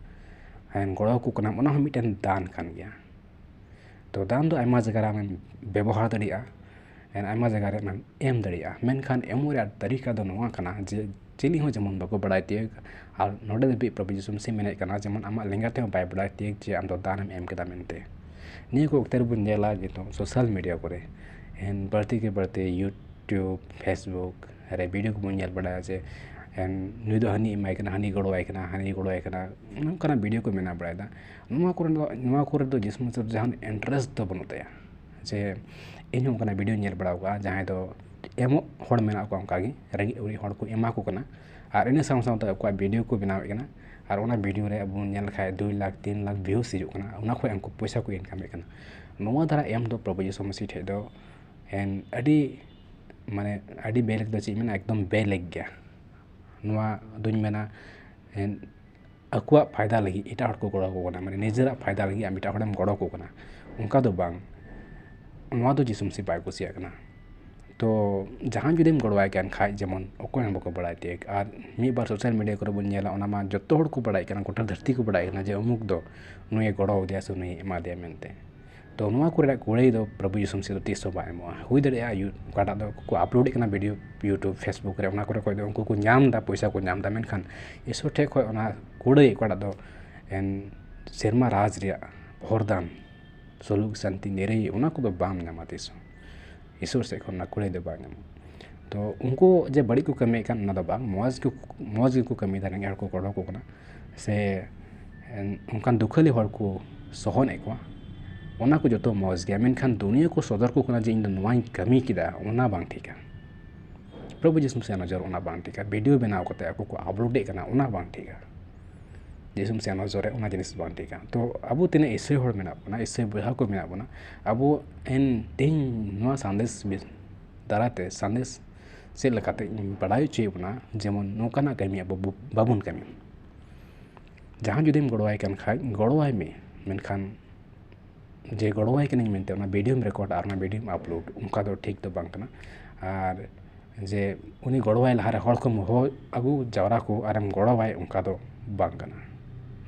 ᱜᱚᱲᱚ ᱟᱠᱚ ᱠᱟᱱᱟᱢ, ᱚᱱᱟ ᱦᱚᱸ ᱢᱤᱫᱴᱮᱱ ᱫᱟᱱ ᱠᱟᱱ ᱜᱮᱭᱟ᱾ ᱛᱚ ᱫᱟᱱ ᱫᱚ ᱟᱭᱢᱟ ᱡᱟᱭᱜᱟ ᱨᱮ ᱟᱢᱮᱢ ᱵᱮᱵᱚᱦᱟᱨ ᱫᱟᱲᱮᱭᱟᱜᱼᱟ, ᱟᱨ ᱟᱭᱢᱟ ᱡᱟᱭᱜᱟ ᱨᱮ ᱟᱢᱮᱢ ᱮᱢ ᱫᱟᱲᱮᱭᱟᱜᱼᱟ᱾ ᱢᱮᱱᱠᱷᱟᱱ ᱮᱢᱚᱜ ᱨᱮᱭᱟᱜ ᱛᱟᱹᱨᱤᱠᱟ ᱫᱚ ᱱᱚᱣᱟ ᱠᱟᱱᱟ ᱡᱮ ᱪᱤᱞᱤ ᱦᱚᱸ ᱡᱮᱢᱚᱱ ᱵᱟᱠᱚ ᱵᱟᱲᱟᱭ ᱛᱤᱭᱳᱜ᱾ ᱟᱨ ᱱᱚᱰᱮ ᱫᱷᱟᱹᱵᱤᱡ ᱯᱨᱚᱵᱷᱩ ᱡᱤᱥᱩ ᱢᱟᱹᱥᱤ ᱢᱮᱱᱮᱫ ᱠᱟᱱᱟ, ᱡᱮᱢᱚᱱ ᱟᱢᱟᱜ ᱞᱮᱸᱜᱟ ᱛᱮᱦᱚᱸ ᱵᱟᱭ ᱵᱟᱲᱟᱭ ᱛᱤᱭᱳᱜ ᱡᱮ ᱟᱢ ᱫᱚ ᱫᱟᱱᱮᱢ ᱮᱢ ᱠᱮᱫᱟ ᱢᱮᱱᱛᱮ᱾ ᱱᱤᱭᱟᱹ ᱠᱚ ᱚᱠᱛᱮ ᱨᱮᱵᱚᱱ ᱧᱮᱞᱟ ᱱᱤᱛᱚᱜ ᱥᱳᱥᱟᱞ ᱢᱤᱰᱤᱭᱟ ᱠᱚᱨᱮ, ᱮᱱ ᱵᱟᱹᱲᱛᱤ ᱠᱮ ᱵᱟᱹᱲᱛᱤ YouTube, Facebook ᱨᱮ ᱵᱷᱤᱰᱤᱭᱳ ᱠᱚᱵᱚᱱ ᱧᱮᱞ ᱵᱟᱲᱟᱭᱟ ᱡᱮ ᱮᱱ ᱱᱩᱭ ᱫᱚ ᱦᱟᱹᱱᱤ ᱮᱢᱟᱭ ᱠᱟᱱᱟ, ᱦᱟᱹᱱᱤ ᱜᱚᱲᱚᱣᱟᱭ ᱠᱟᱱᱟ, ᱦᱟᱹᱱᱤ ᱜᱚᱲᱚᱣᱟᱭ ᱠᱟᱱᱟ, ᱱᱚᱝᱠᱟᱱᱟᱜ ᱵᱷᱤᱰᱤᱭᱳ ᱠᱚ ᱢᱮᱱᱟᱜ ᱵᱟᱲᱟᱭᱮᱫᱟ᱾ ᱱᱚᱣᱟ ᱠᱚᱨᱮ ᱫᱚ, ᱱᱚᱣᱟ ᱠᱚᱨᱮ ᱫᱚ ᱡᱤᱥᱩ ᱢᱟᱹᱥᱤ ᱫᱚ ᱡᱟᱦᱟᱱ ᱤᱱᱴᱟᱨᱮᱥᱴ ᱫᱚ ᱵᱟᱹᱱᱩᱜ ᱛᱟᱭᱟ᱾ ᱡᱮ ᱤᱧ ᱦᱚᱸ ᱚᱱᱠᱟᱱᱟᱜ ᱵᱷᱤᱰᱤᱭᱳᱧ ᱧᱮᱞ ᱵᱟᱲᱟ ᱟᱠᱟᱫᱼᱟ, ᱡᱟᱦᱟᱸᱭ ᱫᱚ ᱮᱢᱚᱜ ᱦᱚᱲ ᱢᱮᱱᱟᱜ ᱠᱚᱣᱟ, ᱚᱱᱠᱟᱜᱮ ᱨᱮᱸᱜᱮᱡ ᱚᱨᱮᱡ ᱦᱚᱲ ᱠᱚ ᱮᱢᱟ ᱠᱚ ᱠᱟᱱᱟ, ᱟᱨ ᱤᱱᱟᱹ ᱥᱟᱶ ᱥᱟᱶᱛᱮ ᱟᱠᱚᱣᱟᱜ ᱵᱷᱤᱰᱤᱭᱳ ᱠᱚ ᱵᱮᱱᱟᱣᱮᱫ ᱠᱟᱱᱟ, ᱟᱨ ᱚᱱᱟ ᱵᱷᱤᱰᱤᱭᱳ ᱨᱮ ᱟᱵᱚ ᱵᱚᱱ ᱧᱮᱞ ᱞᱮᱠᱷᱟᱡ ᱫᱩᱭ ᱞᱟᱠᱷ, ᱛᱤᱱ ᱞᱟᱠᱷ ᱵᱷᱤᱭᱩᱡᱽ ᱦᱤᱡᱩᱜ ᱠᱟᱱᱟ, ᱚᱱᱟ ᱠᱷᱚᱡ ᱩᱱᱠᱩ ᱯᱚᱭᱥᱟ ᱠᱚ ᱤᱱᱠᱟᱢᱮᱫ ᱠᱟᱱᱟ᱾ ᱱᱚᱣᱟ ᱫᱷᱟᱨᱟ ᱮᱢ ᱫᱚ ᱯᱨᱚᱵᱷᱩ ᱡᱤᱥᱩ ᱢᱟᱹᱥᱤ ᱴᱷᱮᱡ ᱫᱚ ᱮᱱ ᱟᱹᱰᱤ, ᱢᱟᱱᱮ, ᱟᱹᱰᱤ ᱵᱮᱞᱮᱠ ᱫᱚ ᱪᱮᱫ ᱢᱮᱱᱟ, ᱮᱠᱫᱚᱢ ᱵᱮᱞᱮᱠ ᱜᱮᱭᱟ᱾ ᱱᱚᱣᱟ ᱫᱩᱧ ᱢᱮᱱᱟ, ᱮᱱ ᱟᱠᱚᱣᱟᱜ ᱯᱷᱟᱭᱫᱟ ᱞᱟᱹᱜᱤᱫ ᱮᱴᱟᱜ ᱦᱚᱲ ᱠᱚ ᱜᱚᱲᱚ ᱟᱠᱚ ᱠᱟᱱᱟ, ᱢᱟᱱᱮ ᱱᱤᱡᱮᱨᱟᱜ ᱯᱷᱟᱭᱫᱟ ᱞᱟᱹᱜᱤᱫ ᱟᱢ ᱮᱴᱟᱜ ᱦᱚᱲᱮᱢ ᱜᱚᱲᱚ ᱟᱠᱚ ᱠᱟᱱᱟ, ᱚᱱᱠᱟ ᱫᱚ ᱵᱟᱝ᱾ ᱱᱚᱣᱟ ᱫᱚ ᱡᱤᱥᱩ ᱢᱟᱹᱥᱤ ᱵᱟᱭ ᱠᱩᱥᱤᱭᱟᱜ ᱠᱟᱱᱟ᱾ ᱛᱚ ᱡᱟᱦᱟᱸᱭ ᱡᱩᱫᱤᱢ ᱜᱚᱲᱚᱣᱟᱭ ᱠᱟᱱ ᱠᱷᱟᱡ, ᱡᱮᱢᱚᱱ ᱚᱠᱚᱭ ᱦᱚᱸ ᱵᱟᱠᱚ ᱵᱟᱲᱟᱭ ᱛᱤᱭᱳᱜ, ᱟᱨ ᱢᱤᱫ ᱵᱟᱨ ᱥᱳᱥᱟᱞ ᱢᱤᱰᱤᱭᱟ ᱠᱚᱨᱮ ᱵᱚᱱ ᱧᱮᱞᱟ, ᱚᱱᱟ ᱢᱟ ᱡᱚᱛᱚ ᱦᱚᱲ ᱠᱚ ᱵᱟᱲᱟᱭ ᱠᱟᱱᱟ, ᱜᱚᱴᱟ ᱫᱷᱟᱹᱨᱛᱤ ᱠᱚ ᱵᱟᱲᱟᱭ ᱠᱟᱱᱟ ᱡᱮ ᱩᱢᱩᱠ ᱫᱚ ᱱᱩᱭᱮ ᱜᱚᱲᱚ ᱟᱫᱮᱭᱟ ᱥᱮ ᱱᱩᱭᱮ ᱮᱢᱟ ᱫᱮᱭᱟ ᱢᱮᱱᱛᱮ᱾ ᱛᱚ ᱱᱚᱣᱟ ᱠᱚᱨᱮᱱᱟᱜ ᱠᱩᱲᱟᱹᱭ ᱫᱚ ᱯᱨᱚᱵᱷᱩ ᱡᱤᱥᱩ ᱢᱟᱹᱥᱤ ᱫᱚ ᱛᱤᱥ ᱦᱚᱸ ᱵᱟᱭ ᱮᱢᱚᱜᱼᱟ᱾ ᱦᱩᱭ ᱫᱟᱲᱮᱭᱟᱜᱼᱟ ᱭᱩ-, ᱚᱠᱟᱴᱟᱜ ᱫᱚ ᱠᱚ ᱟᱯᱞᱳᱰᱮᱫ ᱠᱟᱱᱟ ᱵᱷᱤᱰᱤᱭᱳ YouTube, Facebook ᱨᱮ, ᱚᱱᱟ ᱠᱚᱨᱮ ᱠᱷᱚᱡ ᱫᱚ ᱩᱱᱠᱩ ᱠᱚ ᱧᱟᱢ ᱮᱫᱟ, ᱯᱚᱭᱥᱟ ᱠᱚ ᱧᱟᱢ ᱮᱫᱟ, ᱢᱮᱱᱠᱷᱟᱱ ᱤᱥᱚᱨ ᱴᱷᱮᱡ ᱠᱷᱚᱡ ᱚᱱᱟ ᱠᱩᱲᱟᱹᱭ ᱚᱠᱟᱴᱟᱜ ᱫᱚ ᱮᱱ ᱥᱮᱨᱢᱟ ᱨᱟᱡᱽ ᱨᱮᱭᱟᱜ ᱦᱚᱨᱫᱟᱱ, ᱥᱩᱞᱩᱠ, ᱥᱟᱱᱛᱤ, ᱱᱤᱨᱟᱹᱭ, ᱚᱱᱟ ᱠᱚᱫᱚ ᱵᱟᱢ ᱧᱟᱢᱟ ᱛᱤᱥ ᱦᱚᱸ᱾ ᱤᱥᱚᱨ ᱥᱮᱫ ᱠᱷᱚᱱ ᱚᱱᱟ ᱠᱩᱲᱟᱹᱭ ᱫᱚ ᱵᱟᱢ ᱧᱟᱢᱟ᱾ ᱛᱚ ᱩᱱᱠᱩ ᱡᱮ ᱵᱟᱹᱲᱤᱡ ᱠᱚ ᱠᱟᱹᱢᱤᱭᱮᱫ ᱠᱟᱱ, ᱚᱱᱟ ᱫᱚ ᱵᱟᱝ, ᱢᱚᱡᱽ ᱜᱮ, ᱢᱚᱡᱽ ᱜᱮᱠᱚ ᱠᱟᱹᱢᱤᱭᱮᱫᱟ, ᱨᱮᱸᱜᱮᱡ ᱦᱚᱲ ᱠᱚ ᱜᱚᱲᱚ ᱟᱠᱚ ᱠᱟᱱᱟ, ᱥᱮ ᱮᱱ ᱚᱱᱠᱟᱱ ᱫᱩᱠᱷᱟᱹᱞᱤ ᱦᱚᱲ ᱠᱚ ᱥᱚᱦᱚᱱᱮᱫ ᱠᱚᱣᱟ, ᱚᱱᱟ ᱠᱚ ᱡᱚᱛᱚ ᱢᱚᱡᱽ ᱜᱮᱭᱟ, ᱢᱮᱱᱠᱷᱟᱱ ᱫᱩᱱᱤᱭᱟᱹ ᱠᱚ ᱥᱚᱫᱚᱨ ᱠᱚ ᱠᱟᱱᱟ ᱡᱮ ᱤᱧ ᱫᱚ ᱱᱚᱣᱟᱧ ᱠᱟᱹᱢᱤ ᱠᱮᱫᱟ, ᱚᱱᱟ ᱵᱟᱝ ᱴᱷᱤᱠᱟ᱾ ᱯᱨᱚᱵᱷᱩ ᱡᱤᱥᱩ ᱢᱟᱥᱤᱭᱟᱜ ᱱᱚᱡᱚᱨ ᱚᱱᱟ ᱵᱟᱝ ᱴᱷᱤᱠᱟ᱾ ᱵᱷᱤᱰᱤᱭᱳ ᱵᱮᱱᱟᱣ ᱠᱟᱛᱮ ᱟᱠᱚ ᱠᱚ ᱟᱯᱞᱳᱰᱮᱫ ᱠᱟᱱᱟ, ᱚᱱᱟ ᱵᱟᱝ ᱴᱷᱤᱠᱟ᱾ ᱡᱤᱥᱩ ᱢᱟᱥᱤᱭᱟᱜ ᱱᱚᱡᱚᱨ ᱨᱮ ᱚᱱᱟ ᱡᱤᱱᱤᱥ ᱵᱟᱝ ᱴᱷᱤᱠᱟ᱾ ᱛᱚ ᱟᱵᱚ ᱛᱤᱱᱟᱹᱜ ᱤᱥᱟᱹᱭ ᱦᱚᱲ ᱢᱮᱱᱟᱜ ᱵᱚᱱᱟ, ᱤᱥᱟᱹᱭ ᱵᱚᱭᱦᱟ ᱠᱚ ᱢᱮᱱᱟᱜ ᱵᱚᱱᱟ, ᱟᱵᱚ ᱮᱱ ᱛᱮᱦᱮᱧ ᱱᱚᱣᱟ ᱥᱟᱸᱫᱮᱥ ᱵᱤ-, ᱫᱟᱨᱟᱭ ᱛᱮ ᱥᱟᱸᱫᱮᱥ ᱪᱮᱫ ᱞᱮᱠᱟᱛᱮ ᱤᱧ ᱵᱟᱲᱟᱭ ᱦᱚᱪᱚᱭᱮᱫ ᱵᱚᱱᱟ, ᱡᱮᱢᱚᱱ ᱱᱚᱝᱠᱟᱱᱟᱜ ᱠᱟᱹᱢᱤ ᱟᱵᱚ ᱵᱚ-, ᱵᱟᱵᱚᱱ ᱠᱟᱹᱢᱤ᱾ ᱡᱟᱦᱟᱸ ᱡᱩᱫᱤᱢ ᱜᱚᱲᱚᱣᱟᱭ ᱠᱟᱱ ᱠᱷᱟᱡ ᱜᱚᱲᱚᱣᱟᱭ ᱢᱮ, ᱢᱮᱱᱠᱷᱟᱱ ᱡᱮ ᱜᱚᱲᱚᱣᱟᱭ ᱠᱟᱹᱱᱟᱹᱧ ᱢᱮᱱᱛᱮ ᱚᱱᱟ ᱵᱷᱤᱰᱤᱭᱳᱢ ᱨᱮᱠᱚᱨᱰ ᱟᱨ ᱚᱱᱟ ᱵᱷᱤᱰᱤᱭᱳᱢ ᱟᱯᱞᱳᱰ, ᱚᱱᱠᱟ ᱫᱚ ᱴᱷᱤᱠ ᱫᱚ ᱵᱟᱝ ᱠᱟᱱᱟ᱾ ᱟᱨ ᱡᱮ ᱩᱱᱤ ᱜᱚᱲᱚᱣᱟᱭ ᱞᱟᱦᱟᱨᱮ ᱦᱚᱲ ᱠᱚᱢ ᱦᱚᱦᱚ ᱟᱹᱜᱩ ᱡᱟᱣᱨᱟ ᱠᱚ ᱟᱨᱮᱢ ᱜᱚᱲᱚᱣᱟᱭ, ᱚᱱᱠᱟ ᱫᱚ ᱵᱟᱝ ᱠᱟᱱᱟ᱾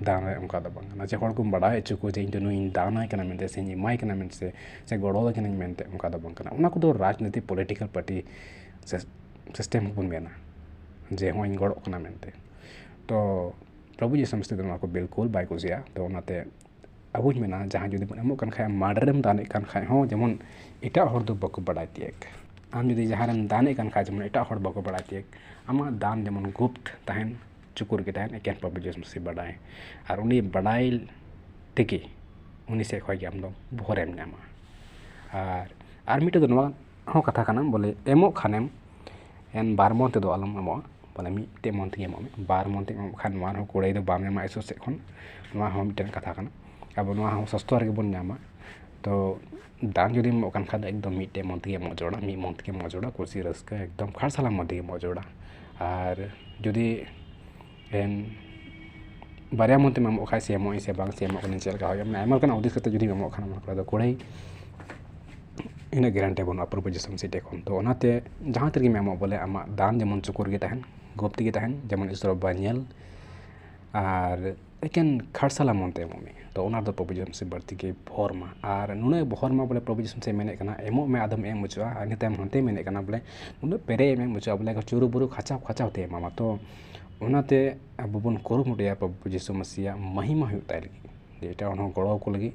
ᱫᱟᱱ ᱨᱮ ᱚᱱᱠᱟ ᱫᱚ ᱵᱟᱝ ᱠᱟᱱᱟ ᱡᱮ ᱦᱚᱲ ᱠᱚᱢ ᱵᱟᱲᱟᱭ ᱦᱚᱪᱚ ᱠᱚ ᱡᱮ ᱤᱧ ᱫᱚ ᱱᱩᱭᱤᱧ ᱫᱟᱱᱟᱭ ᱠᱟᱱᱟ ᱢᱮᱱᱛᱮ, ᱥᱮᱧ ᱮᱢᱟᱭ ᱠᱟᱱᱟ ᱢᱮᱱᱛᱮ, ᱥᱮ ᱜᱚᱲᱚᱣᱟᱭ ᱠᱟᱹᱱᱟᱹᱧ ᱢᱮᱱᱛᱮ, ᱚᱱᱠᱟ ᱫᱚ ᱵᱟᱝ ᱠᱟᱱᱟ᱾ ᱚᱱᱟ ᱠᱚᱫᱚ ᱨᱟᱡᱽᱱᱤᱛᱤ, ᱯᱚᱞᱤᱴᱤᱠᱮᱞ ᱯᱟᱨᱴᱤ ᱥᱤᱥᱴᱮᱢ ᱦᱚᱸᱵᱚᱱ ᱢᱮᱱᱟ ᱡᱮ ᱦᱚᱸᱜᱼᱚᱭ ᱤᱧ ᱜᱚᱲᱚᱜ ᱠᱟᱱᱟ ᱢᱮᱱᱛᱮ᱾ ᱛᱚ ᱯᱨᱚᱵᱷᱩ ᱡᱤᱥᱩ ᱢᱟᱥᱤ ᱫᱚ ᱱᱚᱣᱟ ᱠᱚ ᱵᱤᱞᱠᱩᱞ ᱵᱟᱭ ᱠᱩᱥᱤᱭᱟᱜᱼᱟ᱾ ᱛᱚ ᱚᱱᱟᱛᱮ ᱟᱵᱚᱧ ᱢᱮᱱᱟ, ᱡᱟᱦᱟᱸᱭ ᱡᱩᱫᱤ ᱵᱚᱱ ᱮᱢᱚᱜ ᱠᱟᱱ ᱠᱷᱟᱡ, ᱢᱟᱨᱰᱟᱨᱮᱢ ᱫᱟᱱᱮᱫ ᱠᱟᱱ ᱠᱷᱟᱡ ᱦᱚᱸ, ᱡᱮᱢᱚᱱ ᱮᱴᱟᱜ ᱦᱚᱲ ᱫᱚ ᱵᱟᱠᱚ ᱵᱟᱲᱟᱭ ᱛᱤᱭᱟᱹᱜ᱾ ᱟᱢ ᱡᱩᱫᱤ ᱡᱟᱦᱟᱸ ᱨᱮᱢ ᱫᱟᱱᱮᱫ ᱠᱟᱱ ᱠᱷᱟᱡ, ᱡᱮᱢᱚᱱ ᱮᱴᱟᱜ ᱦᱚᱲ ᱵᱟᱠᱚ ᱵᱟᱲᱟᱭ ᱛᱤᱭᱟᱹᱜ, ᱟᱢᱟᱜ ᱫᱟᱱ ᱡᱮᱢᱚᱱ ᱜᱩᱯᱛ ᱛᱟᱦᱮᱱ, ᱪᱩᱠᱩᱨ ᱜᱮ ᱛᱟᱦᱮᱱ, ᱮᱠᱮᱱ ᱯᱨᱚᱵᱷᱩ ᱡᱤᱥᱩ ᱢᱟᱥᱤ ᱵᱟᱰᱟᱭ᱾ ᱟᱨ ᱩᱱᱤ ᱵᱟᱰᱟᱭ ᱛᱮᱜᱮ ᱩᱱᱤ ᱥᱮᱫ ᱠᱷᱚᱡ ᱜᱮ ᱟᱢ ᱫᱚ ᱵᱷᱚᱨᱮᱢ ᱧᱟᱢᱟ᱾ ᱟᱨ, ᱟᱨ ᱢᱤᱫᱴᱮᱡ ᱫᱚ ᱱᱚᱣᱟ ᱦᱚᱸ ᱠᱟᱛᱷᱟ ᱠᱟᱱᱟ, ᱵᱚᱞᱮ ᱮᱢᱚᱜ ᱠᱷᱟᱱᱮᱢ ᱮᱱ ᱵᱟᱨ ᱢᱚᱱ ᱛᱮᱫᱚ ᱟᱞᱚᱢ ᱮᱢᱚᱜᱼᱟ, ᱵᱚᱞᱮ ᱢᱤᱫᱴᱮᱡ ᱢᱚᱱ ᱛᱮᱜᱮ ᱮᱢᱚᱜ ᱢᱮ᱾ ᱵᱟᱨ ᱢᱚᱱ ᱛᱮ ᱮᱢᱚᱜ ᱠᱷᱟᱱ ᱱᱚᱣᱟ ᱨᱮᱦᱚᱸ ᱠᱩᱲᱟᱹᱭ ᱫᱚ ᱵᱟᱢ ᱧᱟᱢᱟ ᱤᱥᱚᱨ ᱥᱮᱫ ᱠᱷᱚᱱ᱾ ᱱᱚᱣᱟ ᱦᱚᱸ ᱢᱤᱫᱴᱮᱱ ᱠᱟᱛᱷᱟ ᱠᱟᱱᱟ᱾ ᱟᱵᱚ ᱱᱚᱣᱟ ᱦᱚᱸ ᱥᱚᱥᱛᱚ ᱨᱮᱜᱮ ᱵᱚᱱ ᱧᱟᱢᱟ᱾ ᱛᱚ ᱫᱟᱱ ᱡᱩᱫᱤᱢ ᱮᱢᱚᱜ ᱠᱟᱱ ᱠᱷᱟᱱ ᱫᱚ ᱮᱠᱫᱚᱢ ᱢᱤᱫᱴᱮᱡ ᱢᱚᱱ ᱛᱮᱜᱮ ᱮᱢᱚᱜ ᱡᱚᱲᱟ, ᱢᱤᱫ ᱢᱚᱱ ᱛᱮᱜᱮ ᱮᱢᱚᱜ ᱡᱚᱲᱟ, ᱠᱩᱥᱤ ᱨᱟᱹᱥᱠᱟᱹ ᱮᱠᱫᱚᱢ ᱠᱷᱟᱨᱥᱟᱞᱟ ᱢᱚᱱ ᱛᱮᱜᱮ ᱮᱢᱚᱜ ᱡᱚᱲᱟ᱾ ᱟᱨ ᱡᱩᱫᱤ ᱮᱱ ᱵᱟᱨᱭᱟ ᱢᱚᱱ ᱛᱮᱢ ᱮᱢᱚᱜ ᱠᱷᱟᱱ, ᱥᱮ ᱮᱢᱚᱜ ᱟᱹᱧ ᱥᱮ ᱵᱟᱝ, ᱥᱮ ᱮᱢᱚᱜ ᱠᱟᱹᱱᱟᱹᱧ ᱪᱮᱫ ᱞᱮᱠᱟ ᱦᱩᱭᱩᱜᱼᱟ, ᱢᱟᱱᱮ ᱟᱭᱢᱟ ᱞᱮᱠᱟᱱᱟᱜ ᱦᱩᱫᱤᱥ ᱠᱟᱛᱮ ᱡᱩᱫᱤᱢ ᱮᱢᱚᱜ ᱠᱷᱟᱱ, ᱚᱱᱟ ᱠᱚᱨᱮ ᱫᱚ ᱠᱩᱲᱟᱹᱭ ᱤᱱᱟᱹᱜ ᱜᱮᱨᱮᱱᱴᱤ ᱵᱟᱹᱱᱩᱜᱼᱟ ᱯᱨᱚᱵᱷᱩ ᱡᱤᱥᱩ ᱢᱟᱥᱤ ᱴᱷᱮᱡ ᱠᱷᱚᱱ᱾ ᱛᱚ ᱚᱱᱟᱛᱮ ᱡᱟᱦᱟᱸ ᱛᱤ ᱨᱮᱜᱮᱢ ᱮᱢᱚᱜ, ᱵᱚᱞᱮ ᱟᱢᱟᱜ ᱫᱟᱱ ᱡᱮᱢᱚᱱ ᱪᱩᱠᱩᱨ ᱜᱮ ᱛᱟᱦᱮᱱ, ᱜᱩᱯᱛ ᱜᱮ ᱛᱟᱦᱮᱱ, ᱡᱮᱢᱚᱱ ᱤᱥᱚᱨ ᱵᱟᱵᱟ ᱧᱮᱞ, ᱟᱨ ᱮᱠᱮᱱ ᱠᱷᱟᱨᱥᱟᱞᱟ ᱢᱚᱱ ᱛᱮ ᱮᱢᱚᱜ ᱢᱮ᱾ ᱛᱚ ᱚᱱᱟ ᱨᱮᱫᱚ ᱯᱨᱚᱵᱷᱩ ᱡᱤᱥᱩ ᱢᱟᱥᱤ ᱵᱟᱹᱲᱛᱤ ᱜᱮ ᱵᱷᱚᱨ ᱢᱟ᱾ ᱟᱨ ᱱᱩᱱᱟᱹᱜ ᱵᱷᱚᱨ ᱢᱟ, ᱵᱚᱞᱮ ᱯᱨᱚᱵᱷᱩ ᱡᱤᱥᱩ ᱢᱟᱥᱤ ᱢᱮᱱᱮᱫ ᱠᱟᱱᱟ, ᱮᱢᱚᱜ ᱢᱮ ᱟᱫᱚᱢ ᱮᱢ ᱚᱪᱚᱜᱼᱟ, ᱟᱨ ᱤᱱᱟᱹ ᱛᱟᱭᱚᱢ ᱦᱟᱱᱛᱮ ᱢᱮᱱᱮᱫ ᱠᱟᱱᱟ, ᱵᱚᱞᱮ ᱩᱱᱟᱹᱜ ᱯᱮᱨᱮᱡ ᱮᱢ ᱮᱢ ᱚᱪᱚᱜᱼᱟ, ᱵᱚᱞᱮ ᱪᱩᱨᱩ ᱵᱩᱨᱩ ᱠᱷᱟᱪᱟᱣ ᱠᱷᱟᱪᱟᱣ ᱛᱮ ᱮᱢᱟᱢᱟ᱾ ᱛᱚ ᱚᱱᱟᱛᱮ ᱟᱵᱚ ᱵᱚᱱ ᱠᱩᱨᱩᱢᱩᱴᱩᱭᱟ ᱯᱨᱚᱵᱷᱩ ᱡᱤᱥᱩ ᱢᱟᱥᱤᱭᱟᱜ ᱢᱚᱦᱤᱢᱟ ᱦᱩᱭᱩᱜ ᱛᱟᱭ ᱞᱟᱹᱜᱤᱫ, ᱡᱮ ᱮᱴᱟᱜ ᱦᱚᱲ ᱦᱚᱸ ᱜᱚᱲᱚ ᱟᱠᱚ ᱞᱟᱹᱜᱤᱫ,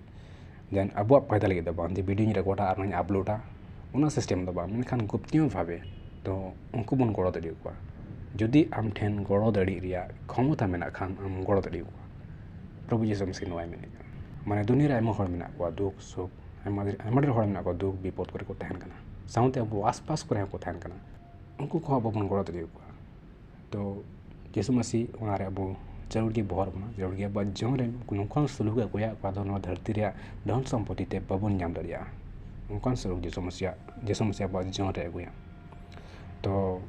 ᱡᱮ ᱟᱵᱚᱣᱟᱜ ᱯᱷᱟᱭᱫᱟ ᱞᱟᱹᱜᱤᱫ ᱫᱚ ᱵᱟᱝ, ᱡᱮ ᱵᱷᱤᱰᱤᱭᱳᱧ ᱨᱮᱠᱚᱨᱰᱟ ᱟᱨ ᱚᱱᱟᱧ ᱟᱯᱞᱳᱰᱟ, ᱚᱱᱟ ᱥᱤᱥᱴᱮᱢ ᱫᱚ ᱵᱟᱝ, ᱢᱮᱱᱠᱷᱟᱱ ᱜᱩᱯᱛᱤᱭᱚ ᱵᱷᱟᱵᱮ᱾ ᱛᱚ ᱩᱱᱠᱩ ᱵᱚᱱ ᱜᱚᱲᱚ ᱫᱟᱲᱮᱭᱟᱠᱚᱣᱟ᱾ ᱡᱩᱫᱤ ᱟᱢ ᱴᱷᱮᱱ ᱜᱚᱲᱚ ᱫᱟᱲᱮᱜ ᱨᱮᱭᱟᱜ ᱠᱷᱚᱢᱚᱛᱟ ᱢᱮᱱᱟᱜ ᱠᱷᱟᱱ, ᱟᱢ ᱜᱚᱲᱚ ᱫᱟᱲᱮᱭᱟᱠᱚᱣᱟ᱾ ᱯᱨᱚᱵᱷᱩ ᱡᱤᱥᱩ ᱢᱟᱥᱤ ᱱᱚᱣᱟᱭ ᱢᱮᱱᱮᱫ ᱠᱟᱱᱟ᱾ ᱢᱟᱱᱮ ᱫᱩᱱᱤᱭᱟᱹ ᱨᱮ ᱟᱭᱢᱟ ᱦᱚᱲ ᱢᱮᱱᱟᱜ ᱠᱚᱣᱟ ᱫᱩᱠ ᱥᱩᱠ, ᱟᱭᱢᱟ ᱰᱷᱮᱨ, ᱟᱭᱢᱟ ᱰᱷᱮᱨ ᱦᱚᱲ ᱢᱮᱱᱟᱜ ᱠᱚᱣᱟ ᱫᱩᱠ ᱵᱤᱯᱚᱫ ᱠᱚᱨᱮ ᱠᱚ ᱛᱟᱦᱮᱱ ᱠᱟᱱᱟ, ᱥᱟᱶᱛᱮ ᱟᱵᱚ ᱟᱥᱯᱟᱥ ᱠᱚᱨᱮ ᱦᱚᱸᱠᱚ ᱛᱟᱦᱮᱱ ᱠᱟᱱᱟ᱾ ᱩᱱᱠᱩ ᱠᱚᱦᱚᱸ ᱟᱵᱚ ᱵᱚᱱ ᱜᱚᱲᱚ ᱫᱟᱲᱮᱭᱟᱠᱚᱣᱟ᱾ ᱛᱚ ᱡᱤᱥᱩ ᱢᱟᱹᱥᱤ ᱚᱱᱟᱨᱮ ᱟᱵᱚ ᱡᱟᱹᱨᱩᱲ ᱜᱮ ᱵᱚᱦᱚᱨ ᱵᱚᱱᱟ, ᱡᱟᱹᱨᱩᱲ ᱜᱮ ᱟᱵᱚᱣᱟᱜ ᱡᱤᱭᱚᱱ ᱨᱮ ᱱᱚᱝᱠᱟᱱ ᱥᱩᱞᱩᱠ ᱮ ᱟᱹᱜᱩᱭᱟ, ᱚᱠᱟ ᱫᱚ ᱱᱚᱣᱟ ᱫᱷᱟᱹᱨᱛᱤ ᱨᱮᱭᱟᱜ ᱫᱷᱚᱱ ᱥᱚᱢᱯᱚᱛᱤ ᱛᱮ ᱵᱟᱵᱚᱱ ᱧᱟᱢ ᱫᱟᱲᱮᱭᱟᱜᱼᱟ᱾ ᱚᱱᱠᱟᱱ ᱥᱩᱞᱩᱠ ᱡᱤᱥᱩ ᱢᱟᱹᱥᱤᱭᱟᱜ, ᱡᱤᱥᱩ ᱢᱟᱹᱥᱤ ᱟᱵᱚᱣᱟᱜ ᱡᱤᱭᱚᱱ ᱨᱮ ᱟᱹᱜᱩᱭᱟ᱾ ᱛᱚ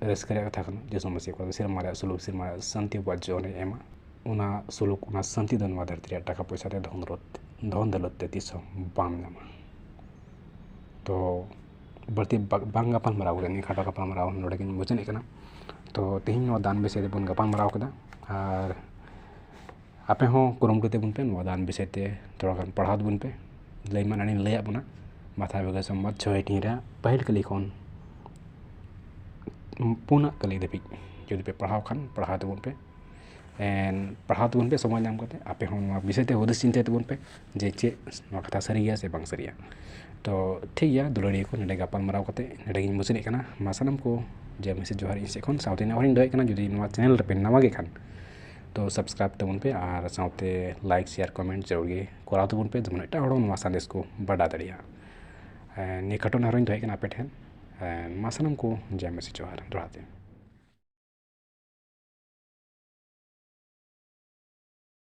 ᱨᱟᱹᱥᱠᱟᱹ ᱨᱮᱭᱟᱜ ᱠᱟᱛᱷᱟ ᱠᱟᱱᱟ, ᱡᱤᱥᱩ ᱢᱟᱹᱥᱤ ᱚᱠᱟ ᱫᱚ ᱥᱮᱨᱢᱟ ᱨᱮᱭᱟᱜ ᱥᱩᱞᱩᱠ, ᱥᱮᱨᱢᱟ ᱨᱮᱭᱟᱜ ᱥᱟᱱᱛᱤ ᱟᱵᱚᱣᱟᱜ ᱡᱤᱭᱚᱱ ᱨᱮ ᱮᱢᱟ᱾ ᱚᱱᱟ ᱥᱩᱞᱩᱠ, ᱚᱱᱟ ᱥᱟᱱᱛᱤ ᱫᱚ ᱱᱚᱣᱟ ᱫᱷᱟᱹᱨᱛᱤ ᱨᱮᱭᱟᱜ ᱴᱟᱠᱟ ᱯᱚᱭᱥᱟ ᱛᱮ, ᱫᱷᱚᱱ ᱫᱚᱞᱚᱛ, ᱫᱷᱚᱱ ᱫᱚᱞᱚᱛ ᱛᱮ ᱛᱤᱥ ᱦᱚᱸ ᱵᱟᱢ ᱧᱟᱢᱟ᱾ ᱛᱚ ᱵᱟᱹᱲᱛᱤ ᱵᱟ-, ᱵᱟᱝ ᱜᱟᱯᱟᱞ ᱢᱟᱨᱟᱣ ᱠᱟᱛᱮ ᱱᱤᱭᱟᱹ ᱠᱷᱟᱴᱚ ᱜᱟᱯᱟᱞ ᱢᱟᱨᱟᱣ ᱱᱚᱰᱮ ᱜᱤᱧ ᱢᱩᱪᱟᱹᱫᱮᱫ ᱠᱟᱱᱟ᱾ ᱛᱚ ᱛᱮᱦᱮᱧ ᱱᱚᱣᱟ ᱫᱟᱱ ᱵᱤᱥᱚᱭ ᱛᱮᱵᱚᱱ ᱜᱟᱯᱟᱞ ᱢᱟᱨᱟᱣ ᱠᱮᱫᱟ, ᱟᱨ ᱟᱯᱮ ᱦᱚᱸ ᱠᱩᱨᱩᱢᱩᱴᱩ ᱛᱟᱵᱚᱱ ᱯᱮ ᱱᱚᱣᱟ ᱫᱟᱱ ᱵᱤᱥᱚᱭ ᱛᱮ ᱛᱷᱚᱲᱟ ᱜᱟᱱ ᱯᱟᱲᱦᱟᱣ ᱛᱟᱵᱚᱱ ᱯᱮ᱾ ᱞᱟᱹᱭ ᱢᱟ ᱱᱟᱱᱤᱧ ᱞᱟᱹᱭᱟᱫ ᱵᱚᱱᱟ, ᱢᱟᱛᱷᱮᱭᱚ ᱵᱷᱟᱜᱽᱜᱚ ᱥᱚᱢᱵᱟᱫ ᱪᱷᱚᱭ ᱴᱷᱤᱝ ᱨᱮᱭᱟᱜ ᱯᱟᱹᱦᱤᱞ ᱠᱟᱹᱞᱤ ᱠᱷᱚᱱ ᱯᱩᱱᱟᱜ ᱠᱟᱹᱞᱤ ᱫᱷᱟᱹᱵᱤᱡ ᱡᱩᱫᱤ ᱯᱮ ᱯᱟᱲᱦᱟᱣ ᱠᱷᱟᱱ, ᱯᱟᱲᱦᱟᱣ ᱛᱟᱵᱚᱱ ᱯᱮ᱾ And ᱯᱟᱲᱦᱟᱣ ᱛᱟᱵᱚᱱ ᱯᱮ ᱥᱚᱢᱚᱭ ᱧᱟᱢ ᱠᱟᱛᱮ᱾ ᱟᱯᱮ ᱦᱚᱸ ᱱᱚᱣᱟ ᱵᱤᱥᱚᱭ ᱛᱮ ᱦᱩᱫᱤᱥ ᱪᱤᱱᱛᱟᱹᱭ ᱛᱟᱵᱚᱱ ᱯᱮ ᱡᱮ ᱪᱮᱫ ᱱᱚᱣᱟ ᱠᱟᱛᱷᱟ ᱥᱟᱹᱨᱤ ᱜᱮᱭᱟ ᱥᱮ ᱵᱟᱝ ᱥᱟᱹᱨᱤᱭᱟ᱾ ᱛᱚ ᱴᱷᱤᱠ ᱜᱮᱭᱟ ᱫᱩᱞᱟᱹᱲᱤᱭᱟᱹ ᱠᱚ, ᱱᱚᱰᱮ ᱜᱟᱯᱟᱞ ᱢᱟᱨᱟᱣ ᱠᱟᱛᱮ ᱱᱚᱰᱮ ᱜᱤᱧ ᱢᱩᱪᱟᱹᱫᱮᱫ ᱠᱟᱱᱟ᱾ ᱢᱟ ᱥᱟᱱᱟᱢ ᱠᱚ ᱡᱚᱦᱟᱨ ᱤᱧ ᱥᱮᱫ ᱠᱷᱚᱱ, ᱥᱟᱶᱛᱮ ᱤᱧᱟᱹᱜ ᱦᱚᱸᱧ ᱫᱚᱦᱚᱭᱮᱫ ᱠᱟᱱᱟ, ᱡᱩᱫᱤ ᱱᱚᱣᱟ channel ᱨᱮᱯᱮ ᱱᱟᱣᱟ ᱜᱮ ᱠᱷᱟᱱ ᱛᱚ subscribe ᱛᱟᱵᱚᱱ ᱯᱮ, ᱟᱨ ᱥᱟᱶᱛᱮ like, share, comment ᱡᱟᱹᱨᱩᱲ ᱜᱮ ᱠᱚᱨᱟᱣ ᱛᱟᱵᱚᱱ ᱯᱮ, ᱡᱮᱢᱚᱱ ᱮᱴᱟᱜ ᱦᱚᱲ ᱦᱚᱸ ᱱᱚᱣᱟ ᱥᱟᱸᱫᱮᱥ ᱠᱚ ᱵᱟᱰᱟᱭ ᱫᱟᱲᱮᱭᱟᱜᱼᱟ᱾ ᱮᱸ, ᱱᱤᱭᱟᱹ ᱠᱷᱟᱴᱚ ᱱᱮᱦᱚᱨᱤᱧ ᱫᱚᱦᱚᱭᱮᱫ ᱠᱟᱱᱟ ᱟᱯᱮ ᱴᱷᱮᱱ᱾ ᱮᱸ, ᱢᱟ ᱥᱟᱱᱟᱢ ᱠᱚ ᱡᱚᱦᱟᱨ ᱫᱚᱦᱲᱟ ᱛᱮ᱾